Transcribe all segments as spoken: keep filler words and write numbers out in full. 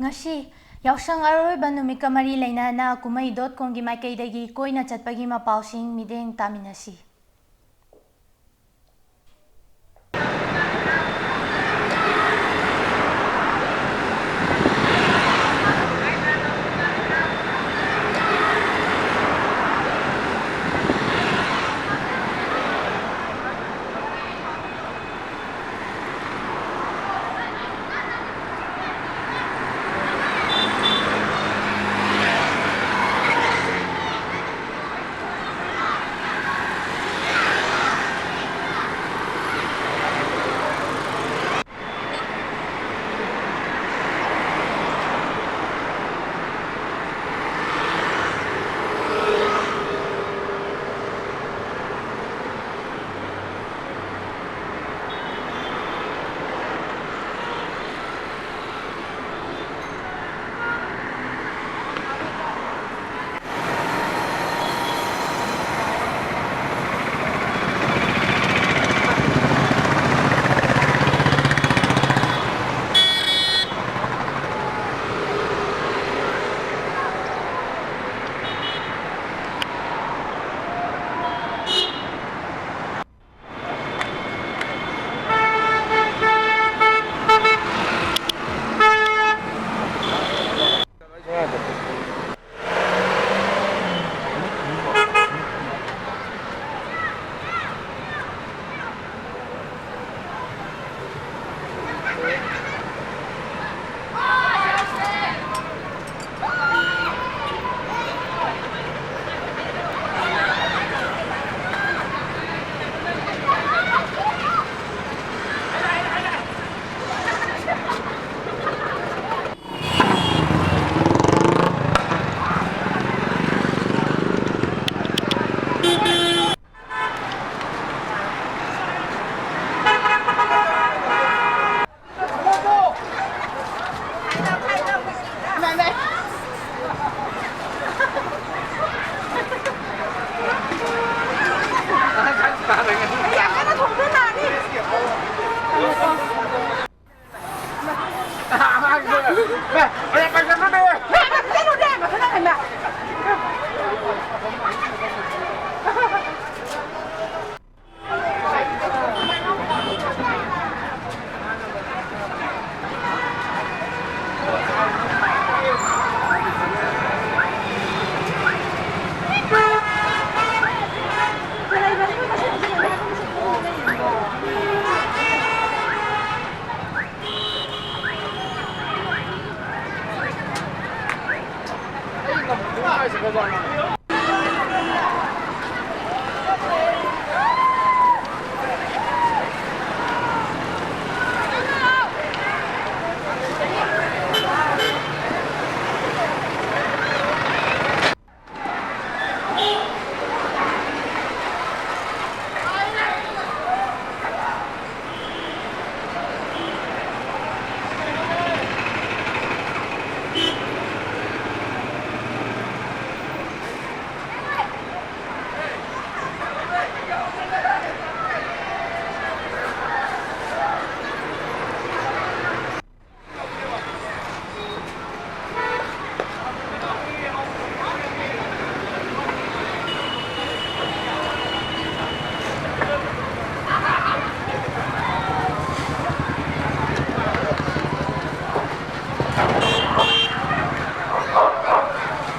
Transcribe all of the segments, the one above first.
ꯉꯁꯤ ꯌꯥꯎꯁꯪ ꯑꯔꯣꯏꯕ ꯅꯨꯃꯤꯠꯀ ꯃꯔꯤ ꯂꯩꯅꯅ ꯀꯨꯝꯍꯩ ꯗꯣꯠ ꯀꯣꯝꯒꯤ ꯃꯥꯏꯀꯩꯗꯒꯤ ꯀꯣꯏꯅ ꯆꯠꯄꯒꯤ ꯃꯄꯥꯎꯁꯤꯡ ꯃꯤꯠꯌꯦꯡ ꯇꯥꯃꯤꯟꯅꯁꯤ꯫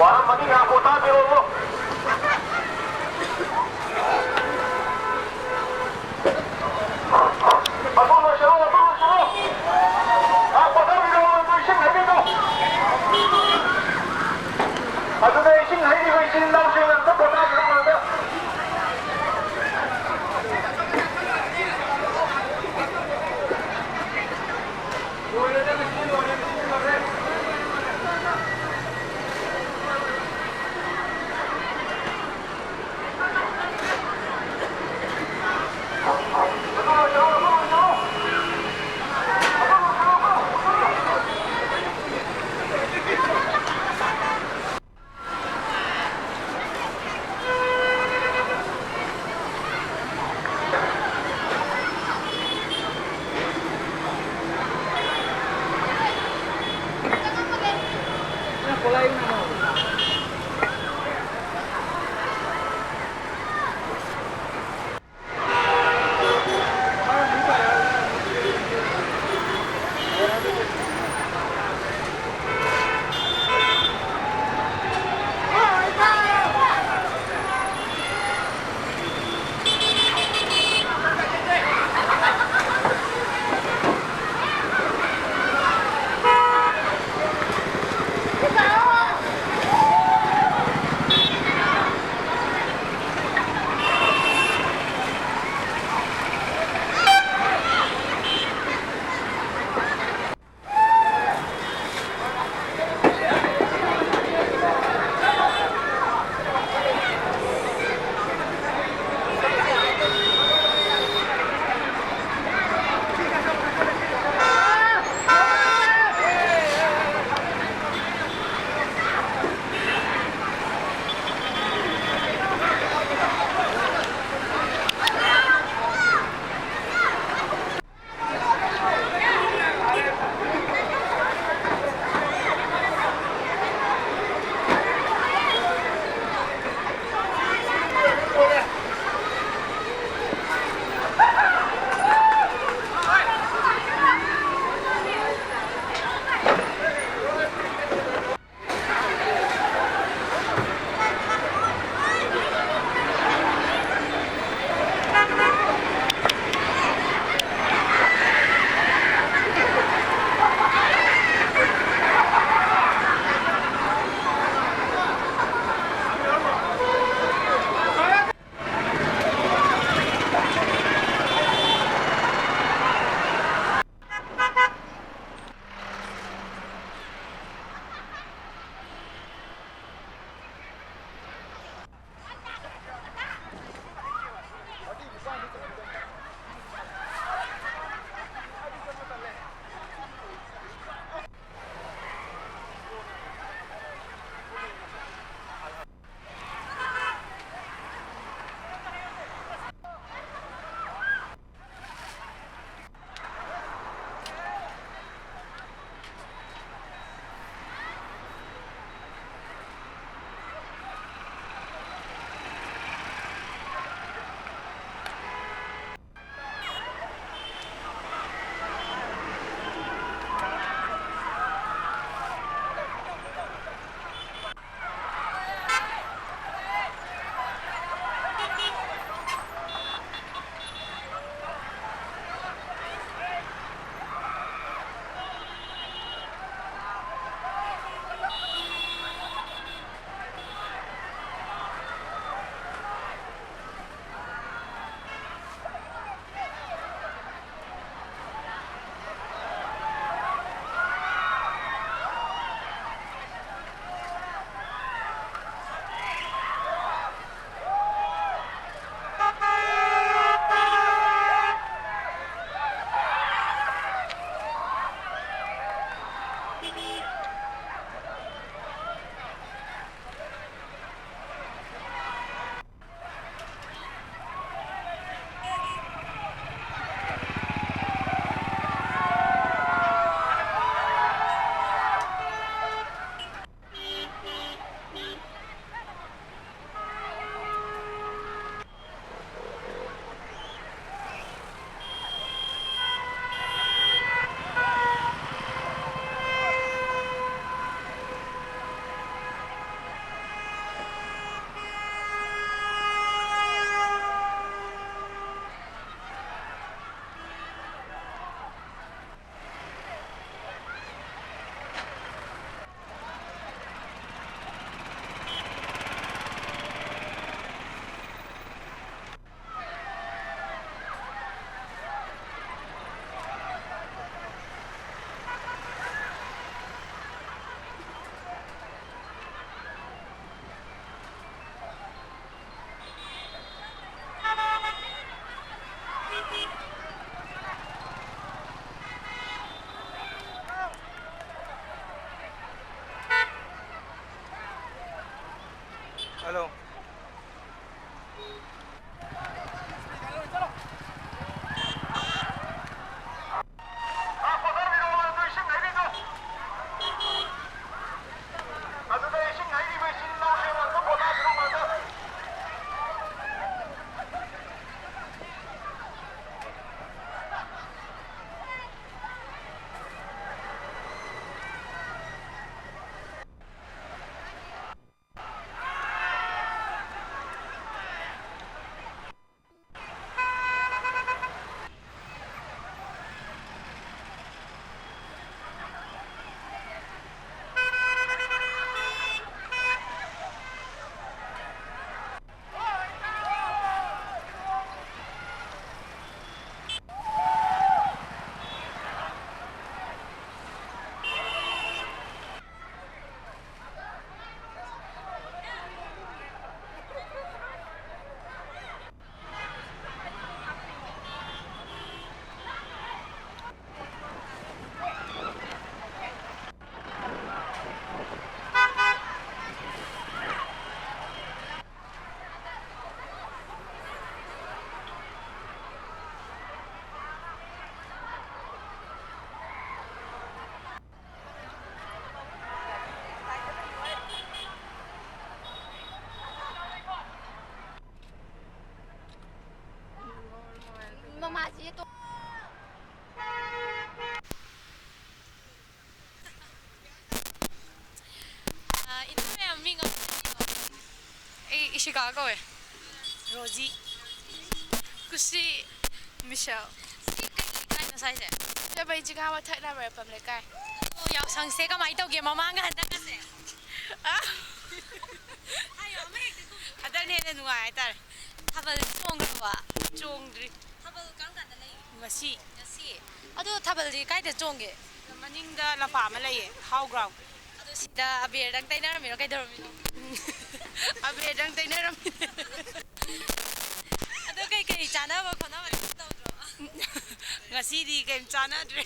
ꯋꯥꯔꯝꯃꯅꯤ, ꯉꯥꯏꯈꯣ, ꯇꯥꯕꯤꯔꯣ꯫ ꯑꯗꯨ ꯂꯣꯏꯁꯤꯜꯂꯣ, ꯑꯗꯨ ꯂꯣꯏꯁꯤꯜꯂꯣ꯫ ꯉꯥꯏꯈꯣ, ꯇꯥꯕꯤꯔꯣ, ꯑꯗꯨ ꯏꯁꯤꯡ ꯍꯩꯕꯤꯗꯣ꯫ ꯑꯗꯨꯗ ꯏꯁꯤꯡ ꯍꯩꯔꯤꯕ ꯏꯆꯤꯜ ꯏꯅꯥꯎꯁꯤꯡ ꯑꯝꯇ ꯄꯣꯊꯥꯕꯤꯔꯣ ꯉꯥꯛꯇ꯫ ꯍꯜꯂꯣ꯫ ꯃꯃꯥꯁꯤ ꯇꯣ-, ꯑ, ꯏꯅꯝꯃ ꯃꯌꯥꯝ ꯃꯤ ꯉꯝ-, ꯑꯩ ꯏꯁꯤꯀꯥ ꯀꯧꯋꯦ꯫ ꯔꯣꯖꯤ꯫ ꯀꯨꯁꯤ꯫ ꯃꯤꯁꯦꯜ꯫ ꯁꯤ ꯀꯩ ꯂꯩꯀꯥꯏꯅꯣ ꯁ꯭ꯋꯥꯏꯁꯦ? ꯆꯕꯩ ꯆꯤꯉꯥ ꯃꯊꯛ ꯅꯥꯃꯔꯄꯝ ꯂꯩꯀꯥꯏ꯫ ꯑꯣ, ꯌꯥꯎꯁꯪꯁꯦ ꯀꯃꯥꯏꯅ ꯇꯧꯒꯦ ꯃꯃꯥꯡꯒ ꯍꯟꯗꯛꯀꯁꯦ? ꯑ? ꯍꯥꯏꯌꯣ, ꯑꯃ ꯍꯦꯛꯇ ꯈꯨꯝꯃꯨ꯫ ꯍꯟꯗꯛꯅ ꯍꯦꯟꯅ ꯅꯨꯡꯉꯥꯏ ꯍꯥꯏꯇꯥꯔꯦ꯫ ꯊꯥꯕꯜ ꯆꯣꯡꯈ꯭ꯔꯕꯣ? ꯆꯣꯡꯗ꯭ꯔꯤ꯫ ꯊꯥꯕꯜ ꯀꯔꯝ ꯀꯥꯟꯗ ꯂꯩ? ꯉꯁꯤ꯫ ꯉꯁꯤ? ꯑꯗꯣ ꯊꯥꯕꯜꯗꯤ ꯀꯥꯏꯗ ꯆꯣꯡꯒꯦ? ꯃꯅꯤꯡꯗ ꯂꯝꯄꯥꯛ ꯑꯃ ꯂꯩꯌꯦ, ꯍꯥꯎ ꯒ꯭ꯔꯥꯎꯟ꯫ ꯑꯗꯣ ꯁꯤꯗ ꯑꯕꯦꯔꯗꯪ ꯇꯩꯅꯔꯝꯃꯤꯔꯣ, ꯀꯩꯗꯧꯔꯝꯃꯤꯅꯣ? ꯑꯕꯦꯔꯗꯪ ꯇꯩꯅꯔꯝꯃꯤ꯫ ꯑꯗꯣ ꯀꯩꯀꯩ ꯆꯥꯅꯕ ꯈꯣꯠꯅꯕꯗꯤ ꯇꯧꯗ꯭ꯔꯣ? ꯉꯁꯤꯗꯤ ꯀꯩꯝ ꯆꯥꯟꯅꯗ꯭ꯔꯦ꯫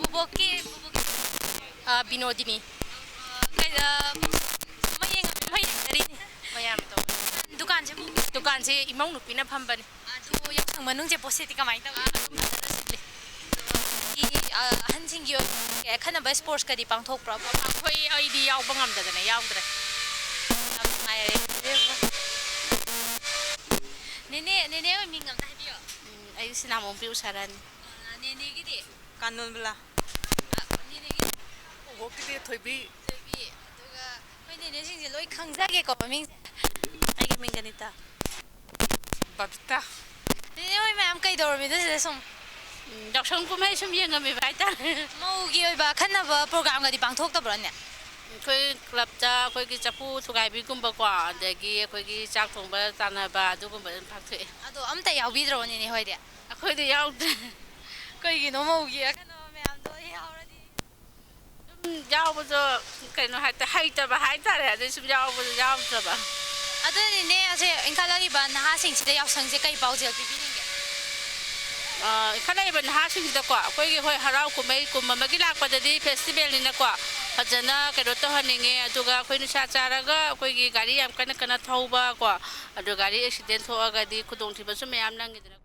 ꯕꯣꯕꯣꯛꯀꯤ ꯕꯤꯅꯣꯗꯤꯅꯤ꯫ ꯀꯩꯗ, ꯃꯌꯦꯡ, ꯃꯌꯦꯡ ꯀꯔꯤꯅꯤ? ꯃꯌꯥꯝ ꯇꯧ꯫ ꯗꯨꯀꯥꯟꯁꯤꯕꯨ? ꯗꯨꯀꯥꯟꯁꯦ ꯏꯃꯧ ꯅꯨꯄꯤꯅ ꯐꯝꯕꯅꯤ꯫ ꯑꯗꯨ ꯌꯥꯎꯁꯪ ꯃꯅꯨꯡꯁꯦ ꯄꯣꯠꯁꯤꯠꯇꯤ ꯀꯃꯥꯏꯅ ꯇꯧꯏ? ꯑꯗꯨꯝ ꯐꯖꯅ ꯁꯤꯠꯂꯤ꯫ ꯏ-, ꯑ, ꯑꯍꯟꯁꯤꯡꯒꯤ ꯑꯣꯏꯕ ꯈꯠꯅꯕ sports ꯀꯗꯤ ꯄꯥꯡꯊꯣꯛꯄ꯭ꯔꯣ? ꯑꯩꯈꯣꯏ, ꯑꯩꯗꯤ ꯌꯥꯎꯕ ꯉꯝꯗꯗꯅ ꯌꯥꯎꯗ꯭ꯔꯦ꯫ ꯌꯥꯝ ꯅꯨꯡꯉꯥꯏꯔꯦ꯫ ꯅꯦꯅꯦ, ꯅꯦꯅꯦ ꯍꯣꯏ ꯃꯤꯡ ꯑꯝꯇ ꯍꯥꯏꯕꯤꯌꯣ꯫ ꯎꯝ, ꯑꯩ ꯁꯤꯅꯥꯃꯣꯝ ꯄꯤꯌꯨ ꯁꯥꯔꯅꯤ꯫ ꯑ, ꯅꯦꯅꯦꯒꯤꯗꯤ? ꯀꯥꯟꯅꯣꯟꯕꯂꯥ꯫ ꯑ, ꯅꯦꯅꯦꯒꯤꯗꯤ? ꯎꯍꯣꯛꯀꯤꯗꯤ ꯊꯣꯏꯕꯤ꯫ ꯊꯣꯏꯕꯤ꯫ ꯑꯗꯨꯒ ꯑꯩꯈꯣꯏ ꯅꯦꯅꯦꯁꯤꯡꯁꯦ ꯂꯣꯏ ꯈꯪꯖꯒꯦꯀꯣ ꯃꯃꯤꯡꯁꯦ꯫ ꯑꯩꯒꯤ ꯃꯤꯡ ꯀꯅꯤꯇꯥ꯫ ꯕꯕꯤꯇꯥ꯫ ꯅꯦꯅꯦ ꯍꯣꯏ ꯃꯌꯥꯝ ꯀꯩꯗꯧꯔꯝꯃꯤꯅꯣ ꯁꯤꯗ ꯁꯨꯝ? ꯎꯝ, ꯌꯥꯎꯁꯪ ꯀꯨꯝꯍꯩ ꯁꯨꯝ ꯌꯦꯡꯉꯝꯃꯤꯕ ꯍꯥꯏꯇꯥꯔꯦ꯫ ꯃꯧꯒꯤ ꯑꯣꯏꯕ ꯑꯈꯟꯅꯕ program ꯒꯗꯤ ꯄꯥꯡꯊꯣꯛꯇꯕ꯭ꯔꯣꯅꯦ? ꯑꯩꯈꯣꯏ club ꯇ ꯑꯩꯈꯣꯏꯒꯤ ꯆꯐꯨ ꯊꯨꯒꯥꯏꯕꯤꯒꯨꯝꯕꯀꯣ, ꯑꯗꯒꯤ ꯑꯩꯈꯣꯏꯒꯤ ꯆꯥꯛ ꯊꯣꯡꯕ ꯇꯥꯟꯅꯕ, ꯑꯗꯨꯒꯨꯝꯕ ꯑꯗꯨꯝ ꯄꯥꯡꯊꯣꯛꯑꯦ꯫ ꯑꯗꯣ ꯑꯝꯇ ꯌꯥꯎꯕꯤꯗ꯭ꯔꯣ ꯅꯦꯅꯦ ꯍꯣꯏꯗꯤ? ꯑꯩꯈꯣꯏꯗꯤ ꯌꯥꯎꯗ꯭ꯔꯦ꯫ ꯀꯩꯒꯤꯅꯣ ꯃꯧꯒꯤ ꯑꯈꯟꯅꯕ ꯃꯌꯥꯝꯗꯣ ꯌꯥꯎꯔꯗꯤ? ꯁꯨꯝ ꯌꯥꯎꯕꯗꯣ ꯀꯩꯅꯣ ꯍꯥꯏꯇꯥꯔꯦ, ꯍꯩꯇꯕ ꯍꯥꯏꯇꯥꯔꯦ, ꯑꯗꯨ ꯁꯨꯝ ꯌꯥꯎꯕꯗꯣ ꯌꯥꯎꯗ꯭ꯔꯕ꯫ ꯑꯗꯨꯅꯤꯅꯦ, ꯑꯁꯦ ꯏꯟꯈꯠꯂꯛꯏꯕ ꯅꯍꯥꯁꯤꯡꯁꯤꯗ ꯌꯥꯎꯁꯪꯁꯦ ꯀꯩ ꯄꯥꯎꯖꯦꯜ ꯄꯤꯕꯤꯅꯤꯡꯒꯦ? ꯑ, ꯏꯟꯈꯠꯂꯛꯏꯕ ꯅꯍꯥꯁꯤꯡꯁꯤꯗꯀꯣ, ꯑꯩꯈꯣꯏꯒꯤ, ꯍꯣꯏ, ꯍꯔꯥꯎ ꯀꯨꯝꯍꯩ ꯀꯨꯝ ꯑꯃꯒꯤ ꯂꯥꯛꯄꯗꯗꯤ festival ꯅꯤꯅꯀꯣ, ꯐꯖꯅ ꯀꯩꯅꯣ ꯇꯧꯍꯟꯅꯤꯡꯉꯦ꯫ ꯑꯗꯨꯒ ꯑꯩꯈꯣꯏ ꯅꯤꯁꯥ ꯆꯥꯔꯒ ꯑꯩꯈꯣꯏꯒꯤ ꯒꯥꯔꯤ ꯌꯥꯝ ꯀꯟꯅ ꯀꯟꯅ ꯊꯧꯕ ꯀꯣ, ꯑꯗꯨ ꯒꯥꯔꯤ accident ꯊꯣꯛꯑꯒꯗꯤ ꯈꯨꯗꯣꯡꯊꯤꯕꯁꯨ ꯃꯌꯥꯝ ꯅꯪꯉꯤꯗꯅ꯫